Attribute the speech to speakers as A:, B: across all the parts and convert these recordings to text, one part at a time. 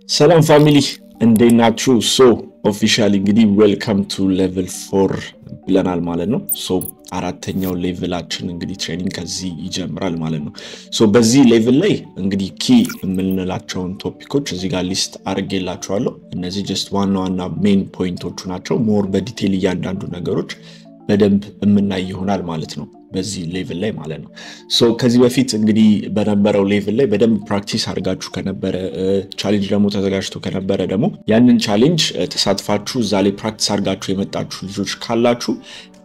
A: ሰላም family፣ እንዴት ናችሁ? So officially እንግዲህ welcome to level 4 ብለናል ማለት ነው። So አራተኛው level ኣችን እንግዲህ training ከዚህ ይጀምራል ማለት ነው። So በዚህ level ላይ እንግዲህ key የምንላቸውን topic ኦች እዚህ ጋር list አድርጌላችኋለሁ። እነዚህ just ዋና ዋና main point ኦቹ ናቸው። More በ detail እያንዳንዱ ነገሮች በደንብ የምናይ ይሆናል ማለት ነው በዚህ level ላይ ማለት ነው። So ከዚህ በፊት እንግዲህ በነበረው level ላይ በደንብ practice አድርጋችሁ ከነበረ፣ challenge ደግሞ ተዘጋጅቶ ከነበረ ደግሞ ያንን challenge ተሳትፋችሁ እዛ ላይ practice አድርጋችሁ የመጣችሁ ልጆች ካላችሁ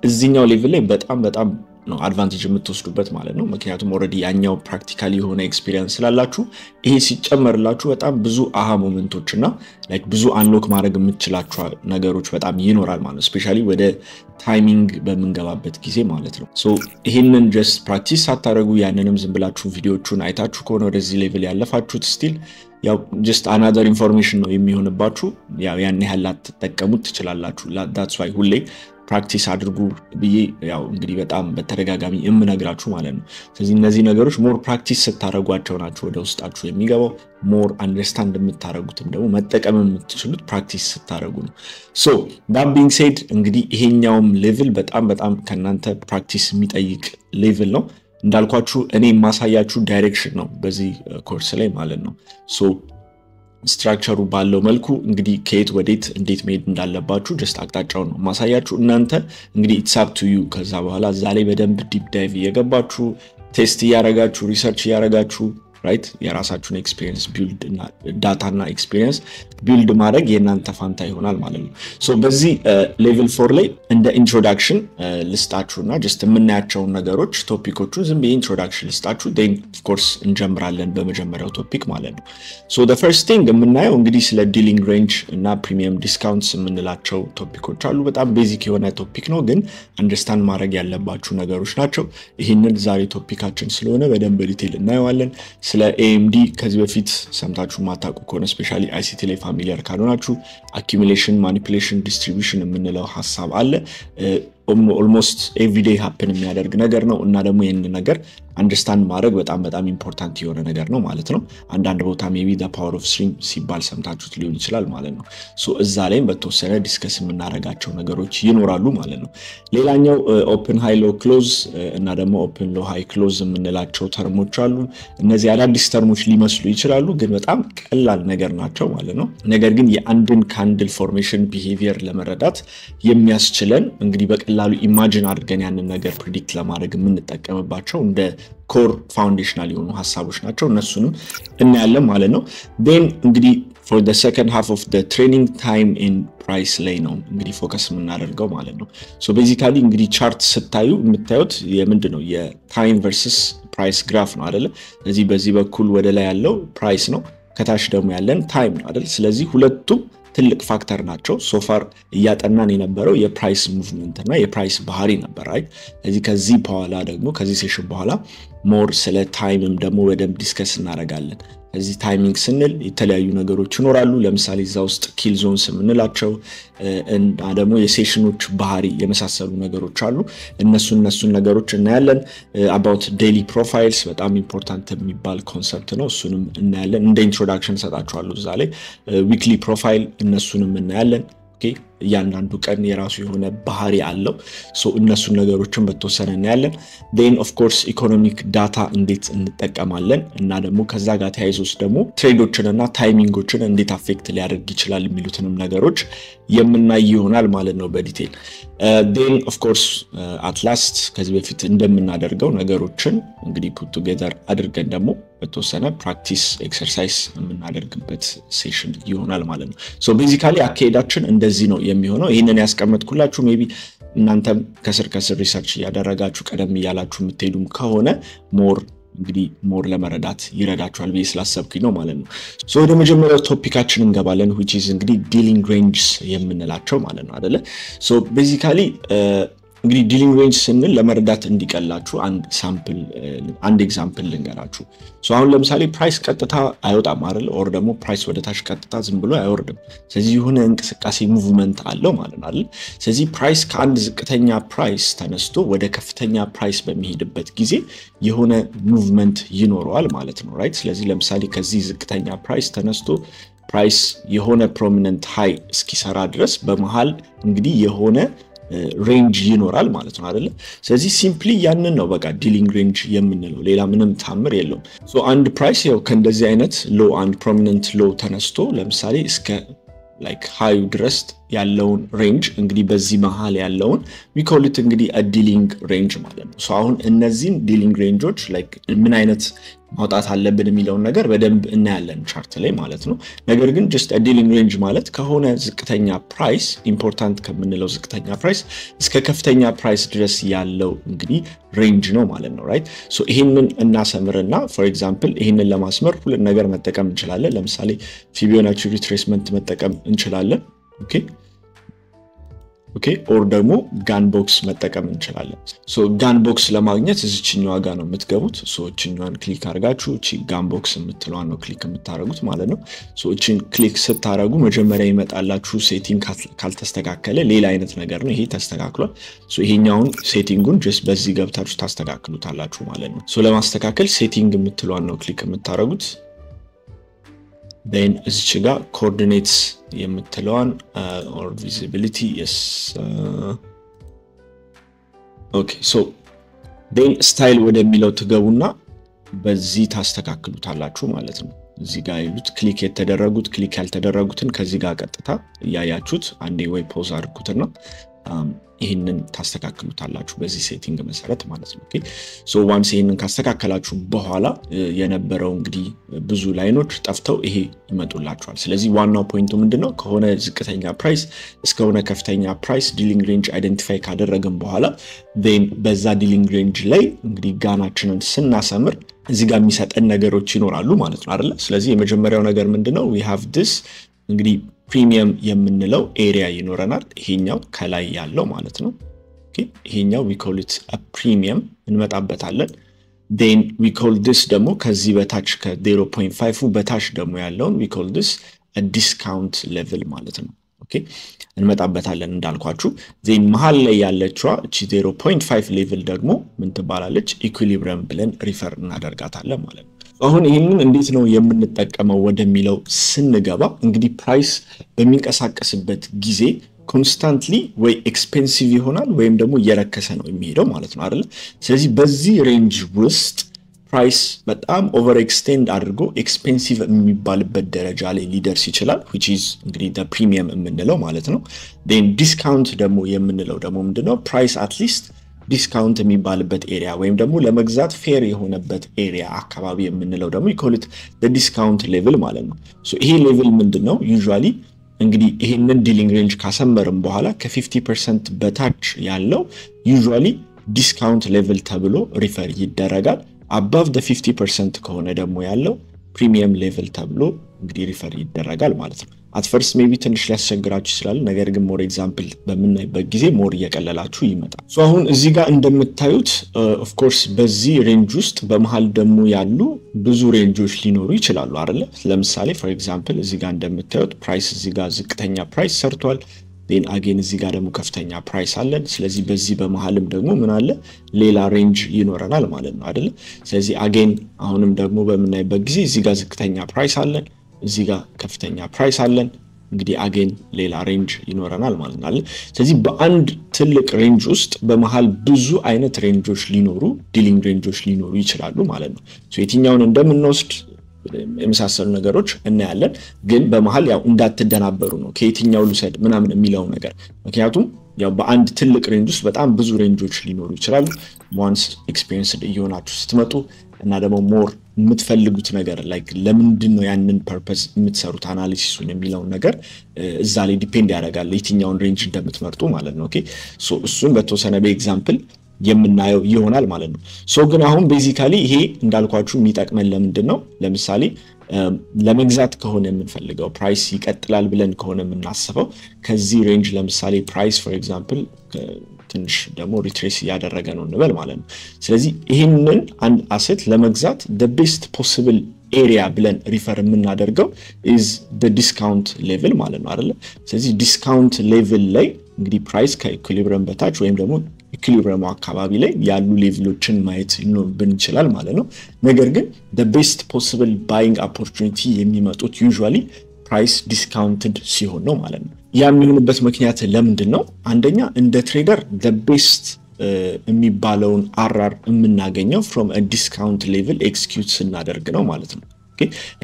A: እዚኛው level ላይ በጣም በጣም ነው advantage የምትወስዱበት ማለት ነው። ምክንያቱም already ያኛው practically የሆነ experience ስላላችሁ ይሄ ሲጨመርላችሁ በጣም ብዙ aha moment ኦች እና like ብዙ unlock ማድረግ የምትችላቸው ነገሮች በጣም ይኖራል ማለት ነው። Especially ወደ timing በምንገባበት ጊዜ ማለት ነው። So ይሄንን just practice ሳታደርጉ ያንንም ዝም ብላችሁ ቪዲዮቹን አይታችሁ ከሆነ ወደዚህ level ያለፋችሁት still ያው just another information ነው የሚሆንባችሁ። ያው ያን ያህል ላትጠቀሙት ትችላላችሁ። That's why ሁሌ practice አድርጉ ብዬ ያው እንግዲህ በጣም በተደጋጋሚ የምነግራችሁ ማለት ነው። ስለዚህ እነዚህ ነገሮች more practice ስታደርጓቸው ናቸው ወደ ውስጣችሁ የሚገባው። More understand የምታደርጉትም ደግሞ መጠቀም የምትችሉት practice ስታደርጉ ነው። So that being said እንግዲህ ይሄኛውም level በጣም በጣም ከእናንተ practice የሚጠይቅ level ነው። እንዳልኳችሁ እኔ የማሳያችሁ direction ነው በዚህ ኮርስ ላይ ማለት ነው። So structure ኡ ባለው መልኩ እንግዲህ ከየት ወዴት እንዴት መሄድ እንዳለባችሁ just አቅጣጫውን ነው ማሳያችሁ። እናንተ እንግዲህ it's up to you። ከዛ በኋላ እዛ ላይ በደንብ deep dive እየገባችሁ፣ test እያረጋችሁ፣ research እያረጋችሁ፣ right፣ የራሳችሁን experience build፣ data እና experience build ማድረግ የእናንተ ፋንታ ይሆናል ማለት ነው። So በዚህ level 4 ላይ እንደ introduction ልስጣችሁና just የምናያቸውን ነገሮች topic ኦቹን ዝም ብዬ introduction ልስጣችሁ፣ then of course እንጀምራለን በመጀመሪያው topic ማለት ነው። So first thing የምናየው እንግዲህ ስለ dealing range እና premium discounts የምንላቸው topic ኦች አሉ። በጣም basic የሆነ topic ነው፣ ግን understand ማድረግ ያለባችሁ ነገሮች ናቸው። ይህንን ዛሬ topic ኣችን ስለሆነ በደንብ detail እናየዋለን። ስለ AMD ከዚህ በፊት ሰምታችሁ ማታውቁ ከሆነ፣ especially ICT ላይ familiar ካልሆናችሁ፣ accumulation፣ manipulation፣ distribution የምንለው ሀሳብ አለ። Almost everyday happen የሚያደርግ ነገር ነው እና ደግሞ ይህንን ነገር understand ማድረግ በጣም በጣም important የሆነ ነገር ነው ማለት ነው። አንዳንድ ቦታ maybe power of three ም ሲባል ሰምታችሁት ሊሆን ይችላል ማለት ነው። So እዛ ላይም በተወሰነ discuss የምናደርጋቸው ነገሮች ይኖራሉ ማለት ነው። ሌላኛው open high low close እና ደግሞ open low high close የምንላቸው term ኦች አሉ። እነዚህ አዳዲስ term ኦች ሊመስሉ ይችላሉ፣ ግን በጣም ቀላል ነገር ናቸው ማለት ነው። ነገር ግን የአንድን candle formation behavior ለመረዳት የሚያስችለን እንግዲህ በቀላሉ imagine አድርገን ያንን ነገር predict ለማድረግ የምንጠቀምባቸው እንደ core foundational የሆኑ ሀሳቦች ናቸው። እነሱንም እናያለን ማለት ነው። Then እንግዲህ for second half of training time and price ላይ ነው እንግዲህ focus የምናደርገው ማለት ነው። So basically እንግዲህ chart ስታዩ የምታዩት የምንድን ነው? የ time versus price graph ነው አይደለ? ስለዚህ በዚህ በኩል ወደ ላይ ያለው price ነው፣ ከታች ደግሞ ያለን time ነው አይደል? ስለዚህ ሁለቱም ትልቅ factor ናቸው። So far እያጠናን የነበረው የ price movement እና የ price ባህሪ ነበር፣ right? ስለዚህ ከዚህ በኋላ ደግሞ ከዚህ session በኋላ more ስለ time ም ደግሞ በደንብ discuss እናደርጋለን። ከዚህ timing ስንል የተለያዩ ነገሮች ይኖራሉ። ለምሳሌ እዛ ውስጥ kill zones የምንላቸው እና ደግሞ የ session ኦች ባህሪ የመሳሰሉ ነገሮች አሉ። እነሱን ነገሮች እናያለን። About daily profiles በጣም important የሚባል concept ነው። እሱንም እናያለን። እንደ introduction እሰጣችኋለሁ እዛ ላይ። Weekly profile እነሱንም እናያለን። እያንዳንዱ ቀን የራሱ የሆነ ባህሪ አለው። እነሱን ነገሮችን በተወሰነ እናያለን። Then of course economic data እንዴት እንጠቀማለን እና ደግሞ ከዛ ጋር ተያይዞስ ደግሞ trade ኦችን እና timing ኦችን እንዴት affect ሊያደርግ ይችላል የሚሉትንም ነገሮች የምናይ ይሆናል ማለት ነው በ detail። Then of course at last ከዚህ በፊት እንደምናደርገው ነገሮችን እንግዲህ put together አድርገን ደግሞ በተወሰነ practice exercise የምናደርግበት session ይሆናል ማለት ነው። So basically አካሄዳችን እንደዚህ ነው የሚሆነው። ይህንን ያስቀመጥኩላችሁ maybe እናንተም ከስር ከስር research እያደረጋችሁ ቀደም እያላችሁ የምትሄዱም ከሆነ more እንግዲህ more ለመረዳት ይረዳችኋል ብዬ ስላሰብኩኝ ነው ማለት ነው። So ወደ መጀመሪያው topic ኣችን እንገባለን፣ which is እንግዲህ dealing ranges የምንላቸው ማለት ነው አደለ? So basically እንግዲህ dealing range ስንል ለመረዳት እንዲቀላችሁ አንድ sample፣ አንድ example ልንገራችሁ። አሁን ለምሳሌ price ቀጥታ አይወጣም አይደል? Or ደግሞ price ወደ ታች ቀጥታ ዝም ብሎ አይወርድም። ስለዚህ የሆነ እንቅስቃሴ movement አለው ማለት ነው አይደል? ስለዚህ price ከአንድ ዝቅተኛ price ተነስቶ ወደ ከፍተኛ price በሚሄድበት ጊዜ የሆነ movement ይኖረዋል ማለት ነው፣ right? ስለዚህ ለምሳሌ ከዚህ ዝቅተኛ price ተነስቶ Price የሆነ prominent high እስኪሰራ ድረስ በመሃል እንግዲህ የሆነ range ይኖራል ማለት ነው አይደለ? ስለዚህ simply ያንን ነው በቃ dealing range የምንለው፣ ሌላ ምንም ታምር የለውም። So አንድ price ያው ከእንደዚህ አይነት low፣ አንድ prominent low ተነስቶ ለምሳሌ እስከ like high ኡ ድረስ ያለውን range፣ እንግዲህ በዚህ መሃል ያለውን we call it እንግዲህ dealing range ማለት ነው። So አሁን እነዚህን dealing range ኦች like ምን አይነት ማውጣት አለብን የሚለውን ነገር በደንብ እናያለን chart ላይ ማለት ነው። ነገር ግን just dealing range ማለት ከሆነ ዝቅተኛ price፣ important ከምንለው ዝቅተኛ price እስከ ከፍተኛ price ድረስ ያለው እንግዲህ range ነው ማለት ነው፣ right? So ይህንን እናሰምርና for example ይህንን ለማስመር ሁለት ነገር መጠቀም እንችላለን። ለምሳሌ Fibonacci retracement መጠቀም እንችላለን። Okay, or ደግሞ Gann box መጠቀም እንችላለን። So Gann box ለማግኘት እዚችኛዋ ጋ ነው የምትገቡት። So እችኛዋን click አድርጋችሁ እቺ Gann box የምትለዋን ነው click የምታደርጉት ማለት ነው። So እቺን click ስታደርጉ መጀመሪያ ይመጣላችሁ setting ካልተስተካከለ ሌላ አይነት ነገር ነው። ይሄ ተስተካክሏል። So ይሄኛውን setting ኡን just በዚህ ገብታችሁ ታስተካክሉታላችሁ ማለት ነው። So ለማስተካከል setting የምትለዋን ነው click የምታደርጉት። Then እዚች ጋር coordinates የምትለዋን or visibility, yes, okay, so then style ወደሚለው ትገቡና በዚህ ታስተካክሉታላችሁ ማለት ነው። እዚህ ጋር ያሉት click የተደረጉት፣ click ያልተደረጉትን ከዚህ ጋር ቀጥታ እያያችሁት አንዴ ወይ pause አድርጉትና ይህንን ታስተካክሉታላችሁ በዚህ setting መሰረት ማለት ነው። So once ይህንን ካስተካከላችሁ በኋላ የነበረው እንግዲህ ብዙ line ኦች ጠፍተው ይሄ ይመጡላችኋል። ስለዚህ ዋናው point ኡ ምንድነው? ከሆነ ዝቅተኛ price እስከሆነ ከፍተኛ price dealing range identify ካደረግን በኋላ then በዛ dealing range ላይ እንግዲህ Gann ኣችንን ስናሰምር እዚህ ጋር የሚሰጠን ነገሮች ይኖራሉ ማለት ነው አይደለ? ስለዚህ የመጀመሪያው ነገር ምንድነው? We have this እንግዲህ premium የምንለው area ይኖረናል። ይሄኛው ከላይ ያለው ማለት ነው። ይሄኛው we call it premium፣ እንመጣበታለን። Then we call this ደግሞ ከዚህ በታች፣ ከ0.5 በታች ደግሞ ያለውን we call this discount level ማለት ነው። Okay, እንመጣበታለን እንዳልኳችሁ። Then መሀል ላይ ያለችዋ እቺ 0.5 level ደግሞ ምን ትባላለች? Equilibrium ብለን refer እናደርጋታለን ማለት ነው። አሁን ይህንን እንዴት ነው የምንጠቀመው ወደሚለው ስንገባ እንግዲህ price በሚንቀሳቀስበት ጊዜ constantly ወይ expensive ይሆናል ወይም ደግሞ እየረከሰ ነው የሚሄደው ማለት ነው አይደለ? ስለዚህ በዚህ range ውስጥ price በጣም over extend አድርጎ expensive የሚባልበት ደረጃ ላይ ሊደርስ ይችላል፣ which is እንግዲህ premium የምንለው ማለት ነው። Then discount ደግሞ የምንለው ደግሞ ምንድነው? Price at least discount የሚባልበት area ወይም ደግሞ ለመግዛት fair የሆነበት area አካባቢ የምንለው ደግሞ we call it discount level ማለት ነው። ይሄ level ምንድን ነው? Usually እንግዲህ ይሄንን dealing range ካሰመርም በኋላ ከ50% በታች ያለው usually discount level ተብሎ refer ይደረጋል። Above 50% ከሆነ ደግሞ ያለው premium level ተብሎ እንግዲህ refer ይደረጋል ማለት ነው። At first maybe ትንሽ ሊያስቸግራችሁ ይችላል። ነገር ግን more example በምናይበት ጊዜ more እየቀለላችሁ ይመጣል። So አሁን እዚህ ጋር እንደምታዩት of course በዚህ range ውስጥ በመሃል ደግሞ ያሉ ብዙ range ኦች ሊኖሩ ይችላሉ አይደለ? ለምሳሌ for example እዚህ ጋር እንደምታዩት price እዚህ ጋር ዝቅተኛ price ሰርቷል። Then again እዚህ ጋር ደግሞ ከፍተኛ price አለን። ስለዚህ በዚህ በመሃልም ደግሞ ምን አለ? ሌላ range ይኖረናል ማለት ነው አይደለ? ስለዚህ again አሁንም ደግሞ በምናይበት ጊዜ እዚህ ጋር ዝቅተኛ price አለን፣ እዚህ ጋር ከፍተኛ price አለን። እንግዲህ again ሌላ range ይኖረናል ማለት ነው። ስለዚህ በአንድ ትልቅ range ውስጥ በመሃል ብዙ አይነት range ኦች ሊኖሩ፣ dealing range ኦች ሊኖሩ ይችላሉ ማለት ነው። የትኛውን እንደምንወስድ የመሳሰሉ ነገሮች እናያለን። ግን በመሃል ያው እንዳትደናበሩ ነው ከየትኛው ልውሰድ ምናምን የሚለው ነገር። ምክንያቱም ያው በአንድ ትልቅ range ውስጥ በጣም ብዙ range ኦች ሊኖሩ ይችላሉ። Once experienced እየሆናችሁ ስትመጡ እና ደግሞ more የምትፈልጉት ነገር like ለምንድን ነው ያንን purpose የምትሰሩት analysis ኡን የሚለውን ነገር እዛ ላይ depend ያደርጋል የትኛውን range እንደምትመርጡ ማለት ነው። Okay, so እሱን በተወሰነ በ example የምናየው ይሆናል ማለት ነው። So ግን አሁን basically ይሄ እንዳልኳችሁ የሚጠቅመን ለምንድን ነው? ለምሳሌ ለመግዛት ከሆነ የምንፈልገው፣ price ይቀጥላል ብለን ከሆነ የምናስበው ከዚህ range ለምሳሌ price for example ትንሽ ደግሞ retrace እያደረገ ነው እንበል ማለት ነው። ስለዚህ ይህንን አንድ asset ለመግዛት best possible area ብለን refer የምናደርገው is discount level ማለት ነው አይደለ? ስለዚህ discount level ላይ እንግዲህ price ከ equilibrium በታች ወይም ደግሞ equilibrium ኡ አካባቢ ላይ ያሉ level ኦችን ማየት ሊኖርብን ይችላል ማለት ነው። ነገር ግን best possible buying opportunity የሚመጡት usually price Price discounted ሲሆን ነው ማለት ነው። ያ የሚሆንበት ምክንያት ለምንድን ነው? አንደኛ እንደ trader best የሚባለውን RR የምናገኘው from discount level execute ስናደርግ ነው ማለት ነው።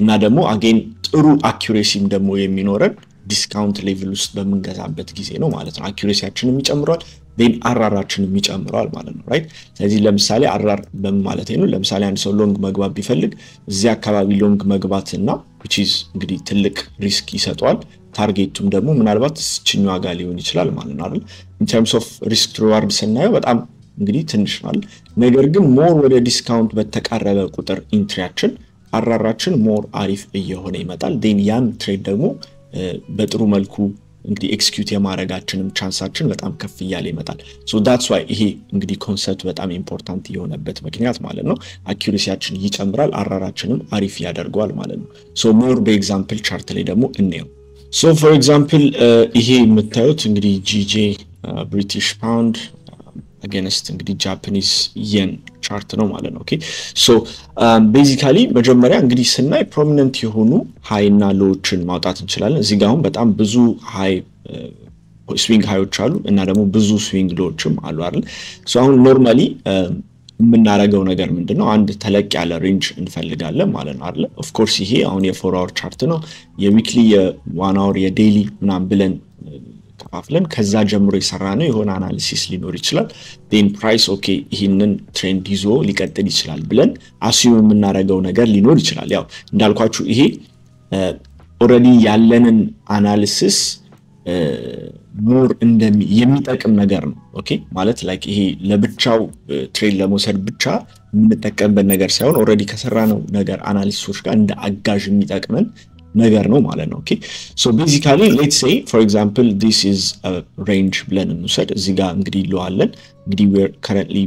A: እና ደግሞ again ጥሩ accuracy ም ደግሞ የሚኖረን discount level ውስጥ በምንገዛበት ጊዜ ነው ማለት ነው። Accuracy ያችንም ይጨምረዋል፣ then RR ኣችንም ይጨምረዋል ማለት ነው፣ right? ስለዚህ ለምሳሌ RR በምን ማለት ነው? ለምሳሌ አንድ ሰው long መግባት ቢፈልግ እዚህ አካባቢ long መግባት እና which is እንግዲህ ትልቅ risk ይሰጠዋል። Target ኡም ደግሞ ምናልባት እችኛዋ ጋር ሊሆን ይችላል ማለት ነው አይደል? In terms of risk to reward ስናየው በጣም እንግዲህ ትንሽ ነው አይደል? ነገር ግን more ወደ discount በተቃረበ ቁጥር entry ያችን RR ኣችን more አሪፍ እየሆነ ይመጣል። Then ያም trade ደግሞ በጥሩ መልኩ እንግዲህ execute የማድረጋችንም chance ኣችን በጣም ከፍ እያለ ይመጣል። So that's why ይሄ እንግዲህ concept በጣም important የሆነበት ምክንያት ማለት ነው። Accuracy ያችን ይጨምራል፣ RR ኣችንም አሪፍ ያደርገዋል ማለት ነው። So more በ example chart ላይ ደግሞ እንየው። So for example ይሄ የምታዩት እንግዲህ GJ British pound against እንግዲህ Japanese yen chart ነው ማለት ነው። Okay, so basically መጀመሪያ እንግዲህ ስናይ prominent የሆኑ high እና low ዎችን ማውጣት እንችላለን። እዚህ ጋር አሁን በጣም ብዙ high swing high ኦች አሉ እና ደግሞ ብዙ swing low ዎችም አሉ አይደል? So አሁን normally የምናደርገው ነገር ምንድን ነው? አንድ ተለቅ ያለ range እንፈልጋለን ማለት ነው አይደለ? Of course ይሄ አሁን የ 4 hour chart ነው። የ weekly፣ የ 1 hour፣ የ daily ምናምን ብለን ከፋፍለን ከዛ ጀምሮ የሰራ ነው የሆነ analysis ሊኖር ይችላል። Then price okay ይህንን trend ይዞ ሊቀጥል ይችላል ብለን assume የምናደርገው ነገር ሊኖር ይችላል። ያው እንዳልኳችሁ ይሄ already ያለንን analysis more የሚጠቅም ነገር ነው። Okay, ማለት like ይሄ ለብቻው trade ለመውሰድ ብቻ የምንጠቀምበት ነገር ሳይሆን already ከሰራነው ነገር analysis ኦች ጋር እንደ አጋዥ የሚጠቅመን ነገር ነው ማለት ነው። Okay, so basically, let's say for example this is range ብለን እንውሰድ። እዚህ ጋር እንግዲህ low አለን፣ እንግዲህ where currently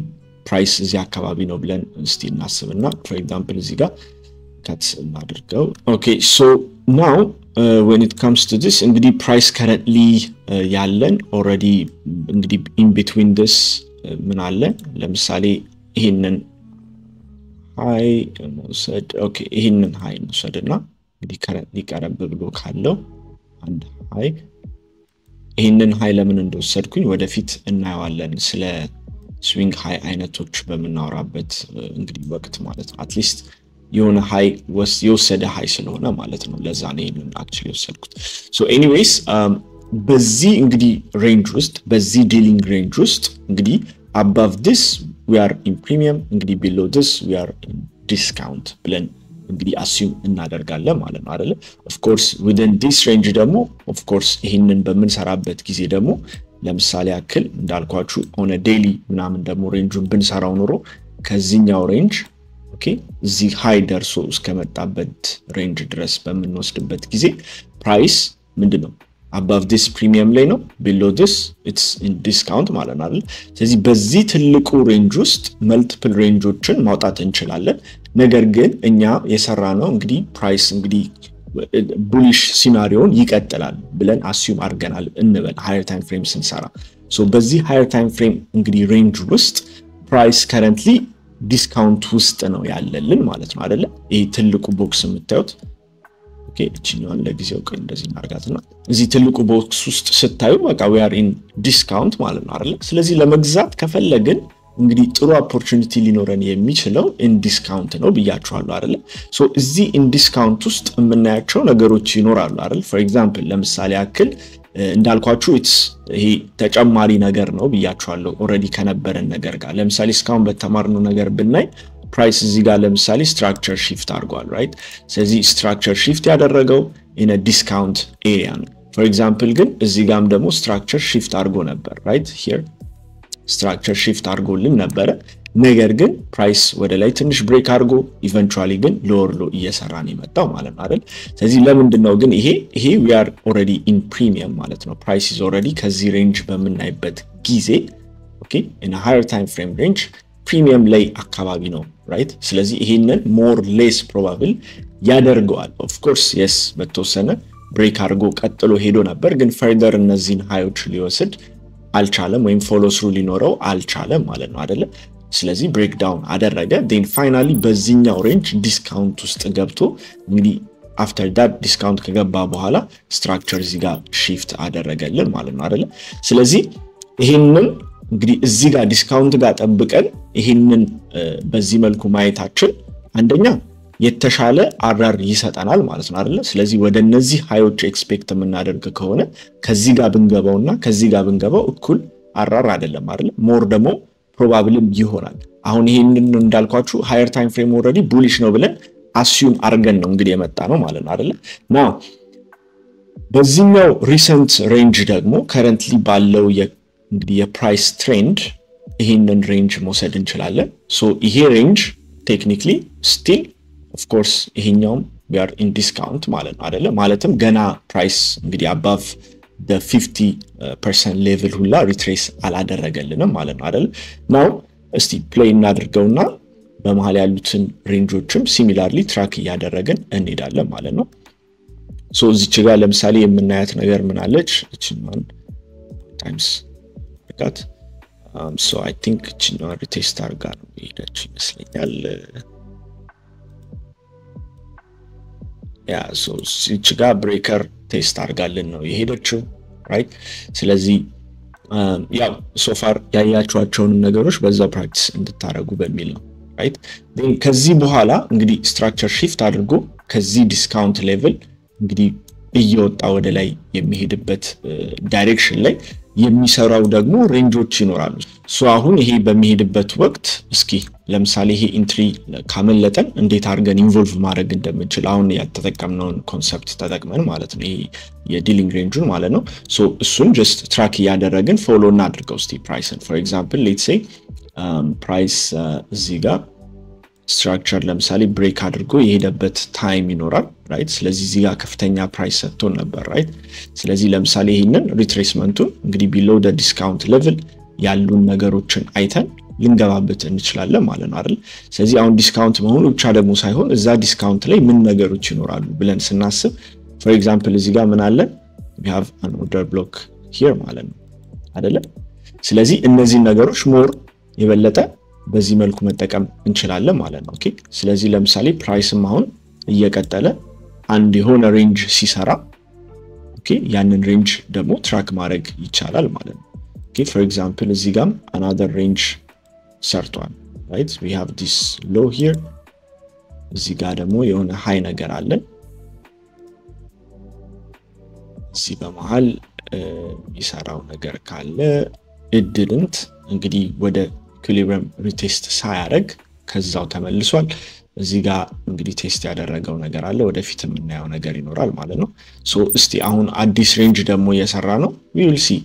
A: price እዚህ አካባቢ ነው ብለን እስቲ እናስብና for example እዚህ ጋር cut እናድርገው። Okay, so now when it comes to this እንግዲህ price currently ያለን already እንግዲህ in between this ምን አለ? ለምሳሌ ይህንን high መውሰድ፣ okay, ይህንን high እንውሰድ እና እንግዲህ currently ቀረብ ብሎ ካለው አንድ high፣ ይህንን high ለምን እንደወሰድኩኝ ወደፊት እናየዋለን ስለ swing high አይነቶች በምናወራበት እንግዲህ ወቅት ማለት ነው። At least የሆነ high የወሰደ high ስለሆነ ማለት ነው። ለዛ ነው ይህንን actually የወሰድኩት። So anyways በዚህ እንግዲህ range ውስጥ፣ በዚህ dealing range ውስጥ እንግዲህ above this we are in premium፣ እንግዲህ below this we are in discount ብለን እንግዲህ assume እናደርጋለን ማለት ነው አይደለ? Of course within this range ደግሞ of course ይህንን በምንሰራበት ጊዜ ደግሞ ለምሳሌ ያክል እንዳልኳችሁ on a daily ምናምን ደግሞ range ኡን ብንሰራው ኖሮ ከዚህኛው range okay እዚህ high ደርሶ እስከመጣበት range ድረስ በምንወስድበት ጊዜ price ምንድን ነው? Above this premium ላይ ነው፣ below this it's in discount ማለት ነው አይደል? ስለዚህ በዚህ ትልቁ range ውስጥ multiple range ኦችን ማውጣት እንችላለን። ነገር ግን እኛ የሰራነው እንግዲህ price እንግዲህ bullish scenario ን ይቀጥላል ብለን assume አድርገናል እንበል higher time frame ስንሰራ። በዚህ higher time frame እንግዲህ range ውስጥ price currently discount ውስጥ ነው ያለልን ማለት ነው አይደለ? ይህ ትልቁ box የምታዩት፣ እችኛዋን ለጊዜው ቆይ እንደዚህ እናርጋትና እዚህ ትልቁ box ውስጥ ስታዩ በቃ we are in discount ማለት ነው አይደለ? ስለዚህ ለመግዛት ከፈለግን እንግዲህ ጥሩ opportunity ሊኖረን የሚችለው in discount ነው ብያችኋለሁ አይደለ? So እዚህ in discount ውስጥ የምናያቸው ነገሮች ይኖራሉ አይደል? For example ለምሳሌ ያክል እንዳልኳችሁ it's ይሄ ተጨማሪ ነገር ነው ብያችኋለሁ already ከነበረን ነገር ጋር። ለምሳሌ እስካሁን በተማርነው ነገር ብናይ price እዚህ ጋር ለምሳሌ structure shift አድርጓል፣ right? ስለዚህ structure shift ያደረገው in discount area ነው። For example ግን እዚህ ጋም ደግሞ structure shift አድርጎ ነበር፣ right here structure shift አድርጎልን ነበረ። ነገር ግን price ወደ ላይ ትንሽ break አድርጎ eventually ግን lower low እየሰራ ነው የመጣው ማለት ነው አይደል? ስለዚህ ለምንድን ነው ግን ይሄ we are already in premium ማለት ነው። Price is already ከዚህ range በምናይበት ጊዜ okay in higher time frame range premium ላይ አካባቢ ነው፣ right? ስለዚህ ይሄንን more less probable ያደርገዋል። Of course yes በተወሰነ break አድርጎ ቀጥሎ ሄዶ ነበር፣ ግን further እነዚህን high ኦች ሊወስድ አልቻለም ወይም follow through ሊኖረው አልቻለም ማለት ነው አይደለ? ስለዚህ breakdown አደረገ። Then finally በዚህኛው range discount ውስጥ ገብቶ እንግዲህ After that discount ከገባ በኋላ structure እዚህ ጋር shift አደረገልን ማለት ነው አይደለ? ስለዚህ ይሄንን እንግዲህ እዚህ ጋር discount ጋር ጠብቀን ይሄንን በዚህ መልኩ ማየታችን አንደኛ የተሻለ RR ይሰጠናል ማለት ነው አይደለ? ስለዚህ ወደ እነዚህ high ኦች expect የምናደርግ ከሆነ ከዚህ ጋር ብንገባውና ከዚህ ጋር ብንገባው እኩል RR አይደለም አይደለ? More ደግሞ probable ም ይሆናል። አሁን ይሄንን እንዳልኳችሁ higher time frame already bullish ነው ብለን assume አድርገን ነው እንግዲህ የመጣ ነው ማለት ነው አይደለ? Now በዚህኛው recent range ደግሞ currently ባለው እንግዲህ የ price trend ይሄንን range መውሰድ እንችላለን። So ይሄ range technically still of course ይሄኛውም we are in discount ማለት ነው አይደለ? ማለትም ገና price እንግዲህ above the 50% level ሁላ retrace አላደረገልንም ማለት ነው አይደለ? Now እስቲ play እናድርገውና በመሃል ያሉትን range ኦችም similarly track እያደረግን እንሄዳለን ማለት ነው። So እዚች ጋር ለምሳሌ የምናያት ነገር ምን አለች? እቺን times got so I think እቺን retest አድርጋ ነው የሄደች ይመስለኛል። Yeah, so እዚች ጋር breaker test አድርጋልን ነው የሄደችው, right? ስለዚህ ያው so far ያያችኋቸውን ነገሮች በዛው practice እንድታረጉ በሚል ነው, right? Then ከዚህ በኋላ እንግዲህ structure shift አድርጎ ከዚህ discount level እንግዲህ እየወጣ ወደ ላይ የሚሄድበት direction ላይ የሚሰራው ደግሞ range ኦች ይኖራሉ። So አሁን ይሄ በሚሄድበት ወቅት እስኪ ለምሳሌ ይሄ entry ካመለጠን እንዴት አድርገን involve ማድረግ እንደምንችል አሁን ያተጠቀምነውን concept ተጠቅመን ማለት ነው፣ ይሄ የ dealing range ኡን ማለት ነው። So እሱን just track እያደረግን follow እናድርገው እስቲ price ን። For example, let's say price እዚህ ጋር structure ለምሳሌ break አድርጎ የሄደበት time ይኖራል, right? ስለዚህ እዚህ ጋር ከፍተኛ price ሰጥቶን ነበር, right? ስለዚህ ለምሳሌ ይሄንን retracement ኡን እንግዲህ below the discount level ያሉን ነገሮችን አይተን ልንገባበት እንችላለን ማለት ነው አይደል? ስለዚህ አሁን discount መሆኑ ብቻ ደግሞ ሳይሆን እዛ discount ላይ ምን ነገሮች ይኖራሉ ብለን ስናስብ፣ for example እዚህ ጋር ምን አለን? We have an order block here ማለት ነው አይደለ? ስለዚህ እነዚህን ነገሮች more የበለጠ በዚህ መልኩ መጠቀም እንችላለን ማለት ነው። Okay, ስለዚህ ለምሳሌ price ም አሁን እየቀጠለ አንድ የሆነ range ሲሰራ፣ okay, ያንን range ደግሞ track ማድረግ ይቻላል ማለት ነው። Okay, for example እዚህ ጋም another range ሰርቷል, right? We have this low here፣ እዚህ ጋር ደግሞ የሆነ high ነገር አለን። እዚህ በመሃል የሚሰራው ነገር ካለ it didn't፣ እንግዲህ ወደ equilibrium retest ሳያደርግ ከዛው ተመልሷል። እዚህ ጋር እንግዲህ test ያደረገው ነገር አለ፣ ወደፊት የምናየው ነገር ይኖራል ማለት ነው። So እስቲ አሁን አዲስ range ደግሞ እየሰራ ነው። We'll see፣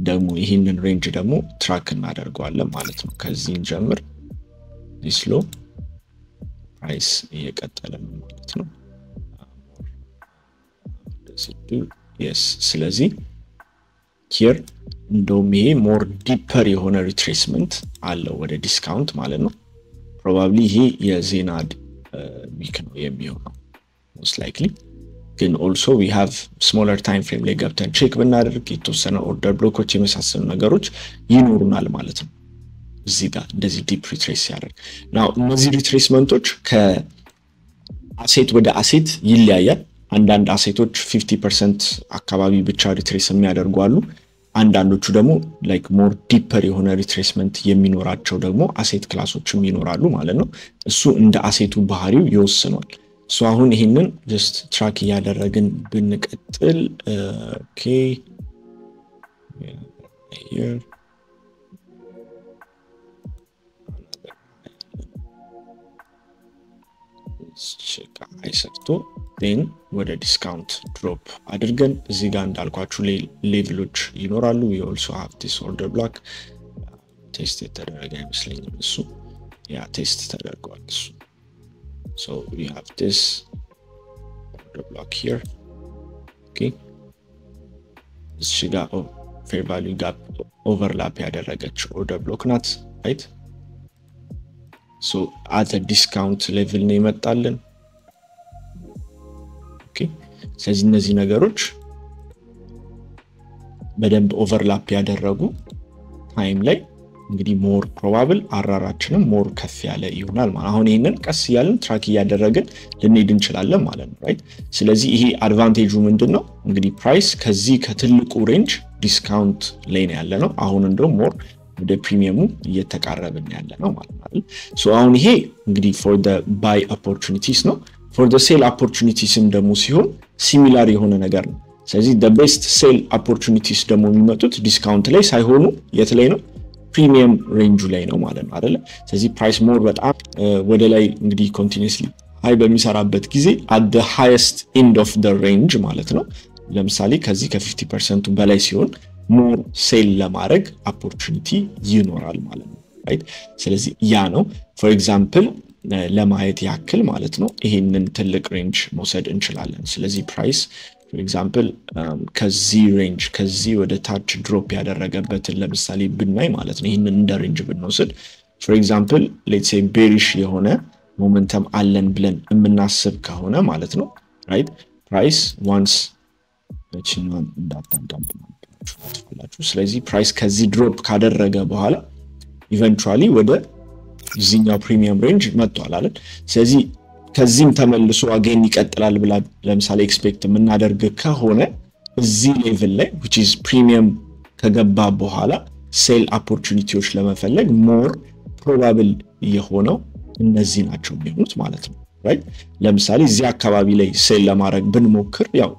A: ደግሞ ይህንን range ደግሞ track እናደርገዋለን ማለት ነው። ከዚህ እንጀምር። This low price እየቀጠለ ነው ማለት ነው። Yes, ስለዚህ here እንደውም ይሄ more deeper የሆነ retracement አለው ወደ discount ማለት ነው። Probably ይሄ የዜና week ነው የሚሆነው most likely። ግን also we have smaller time frame ላይ ገብተን check ብናደርግ የተወሰነ order block ኦች የመሳሰሉ ነገሮች ይኖሩናል ማለት ነው። እዚህ ጋር እንደዚህ deep retrace ሲያደርግ፣ now እነዚህ retracement ኦች ከ asset ወደ asset ይለያያል። አንዳንድ asset ኦች 50% አካባቢ ብቻ retrace የሚያደርጉ አሉ። አንዳንዶቹ ደግሞ like more deeper የሆነ retracement የሚኖራቸው ደግሞ asset class ኦችም ይኖራሉ ማለት ነው። እሱ እንደ asset ኡ ባህሪው ይወስኗል። So አሁን ይህንን just track እያደረግን ብንቀጥል፣ okay, here high ሰርቶ then ወደ discount drop አድርገን እዚህ ጋር እንዳልኳችሁ level ኦች ይኖራሉ። We also have this order block፣ test የተደረገ አይመስለኝም እሱ። Yeah, test ተደርገዋል እሱ። So we have this order block here, okay። እዚህ ጋር fair value gap overlap ያደረገች order block ናት, right? So at discount level ነው ይመጣልን። Okay, ስለዚህ እነዚህ ነገሮች በደንብ overlap ያደረጉ time ላይ እንግዲህ more probable RR ኣችንም more ከፍ ያለ ይሆናል ማለት። አሁን ይህንን ቀስ እያልን track እያደረግን ልንሄድ እንችላለን ማለት ነው፣ right? ስለዚህ ይሄ advantage ኡ ምንድን ነው? እንግዲህ price ከዚህ ከትልቁ range discount ላይ ነው ያለ ነው። አሁን እንደውም more ወደ premium ኡ እየተቃረብን ያለ ነው ማለት ነው። So አሁን ይሄ እንግዲህ for the buy opportunities ነው። For the sell opportunities ም ደግሞ ሲሆን similar የሆነ ነገር ነው። ስለዚህ the best sell opportunities ደግሞ የሚመጡት discount ላይ ሳይሆኑ የት ላይ ነው? Premium range ኡ ላይ ነው ማለት ነው አይደለ? ስለዚህ price more በጣም ወደ ላይ እንግዲህ continuously high በሚሰራበት ጊዜ at the highest end of the range ማለት ነው። ለምሳሌ ከዚህ ከ50 percent ኡ በላይ ሲሆን more sell ለማድረግ opportunity ይኖራል ማለት ነው፣ right? ስለዚህ ያ ነው። For example ለማየት ያክል ማለት ነው ይሄንን ትልቅ range መውሰድ እንችላለን። ስለዚህ price for example ከዚህ range ከዚህ ወደ ታች drop ያደረገበትን ለምሳሌ ብናይ ማለት ነው፣ ይህንን እንደ range ብንወስድ፣ for example let's say bearish የሆነ momentum አለን ብለን የምናስብ ከሆነ ማለት ነው፣ right፣ price once ችኛዋን እንዳታንዳምናችሁ። ስለዚህ price ከዚህ drop ካደረገ በኋላ eventually ወደ እዚኛው premium range መጥቷል አይደል? ስለዚህ ከዚህም ተመልሶ again ይቀጥላል ብላ ለምሳሌ expect የምናደርግ ከሆነ እዚህ level ላይ which is premium ከገባ በኋላ sell opportunity ዎች ለመፈለግ more probable የሆነው እነዚህ ናቸው የሚሆኑት ማለት ነው፣ right? ለምሳሌ እዚህ አካባቢ ላይ sell ለማድረግ ብንሞክር ያው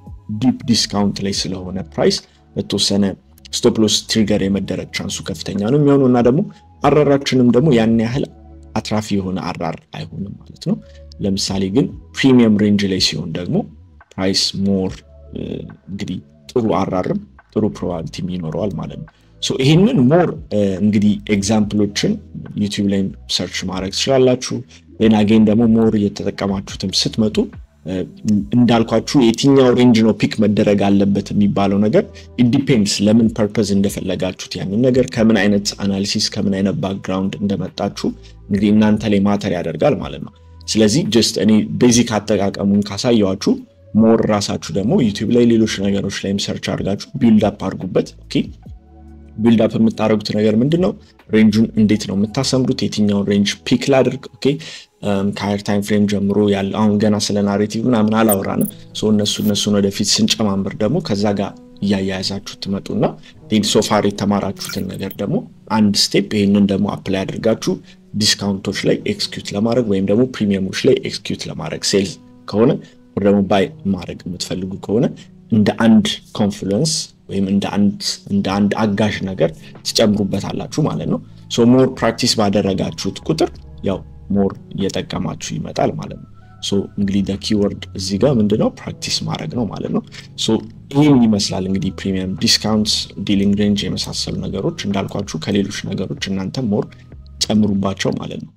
A: deep discount ላይ ስለሆነ price በተወሰነ stop loss trigger የመደረግ chance ኡ ከፍተኛ ነው የሚሆነው እና ደግሞ RR ኣችንም ደግሞ ያን ያህል አትራፊ የሆነ RR አይሆንም ማለት ነው። ለምሳሌ ግን premium range ላይ ሲሆን ደግሞ price more እንግዲህ ጥሩ RR ም ጥሩ probability ም ይኖረዋል ማለት ነው። ይህንን more እንግዲህ example ኦችን YouTube ላይ search ማድረግ ትችላላችሁ። Then again ደግሞ more እየተጠቀማችሁትም ስትመጡ እንዳልኳችሁ የትኛው range ነው pick መደረግ አለበት የሚባለው ነገር depends ለምን purpose እንደፈለጋችሁት፣ ያንን ነገር ከምን አይነት analysis ከምን አይነት background እንደመጣችሁ እንግዲህ እናንተ ላይ matter ያደርጋል ማለት ነው። ስለዚህ just እኔ basic አጠቃቀሙን ካሳየኋችሁ more ራሳችሁ ደግሞ YouTube ላይ ሌሎች ነገሮች ላይም search አድርጋችሁ build up አድርጉበት። Okay፣ build up የምታደርጉት ነገር ምንድን ነው? Range ኡን እንዴት ነው የምታሰምሩት? የትኛውን range pick ላድርግ? Okay፣ ከ higher time frame ጀምሮ ያለ፣ አሁን ገና ስለ narrative ምናምን አላወራንም። እነሱን ወደፊት ስንጨማምር ደግሞ ከዛ ጋር እያያያዛችሁ ትመጡና so far የተማራችሁትን ነገር ደግሞ አንድ step ይህንን ደግሞ apply አድርጋችሁ discount ኦች ላይ execute ለማድረግ ወይም ደግሞ premium ኦች ላይ execute ለማድረግ sell ከሆነ ወይ ደግሞ buy ማድረግ የምትፈልጉ ከሆነ እንደ አንድ confluence ወይም እንደ አንድ አጋዥ ነገር ትጨምሩበታላችሁ ማለት ነው። So more practice ባደረጋችሁት ቁጥር ያው more እየጠቀማችሁ ይመጣል ማለት ነው። So እንግዲህ keyword እዚህ ጋር ምንድነው? Practice ማድረግ ነው ማለት ነው። So ይህን ይመስላል እንግዲህ premium፣ discount፣ dealing range የመሳሰሉ ነገሮች። እንዳልኳችሁ ከሌሎች ነገሮች እናንተ more ጨምሩባቸው ማለት ነው።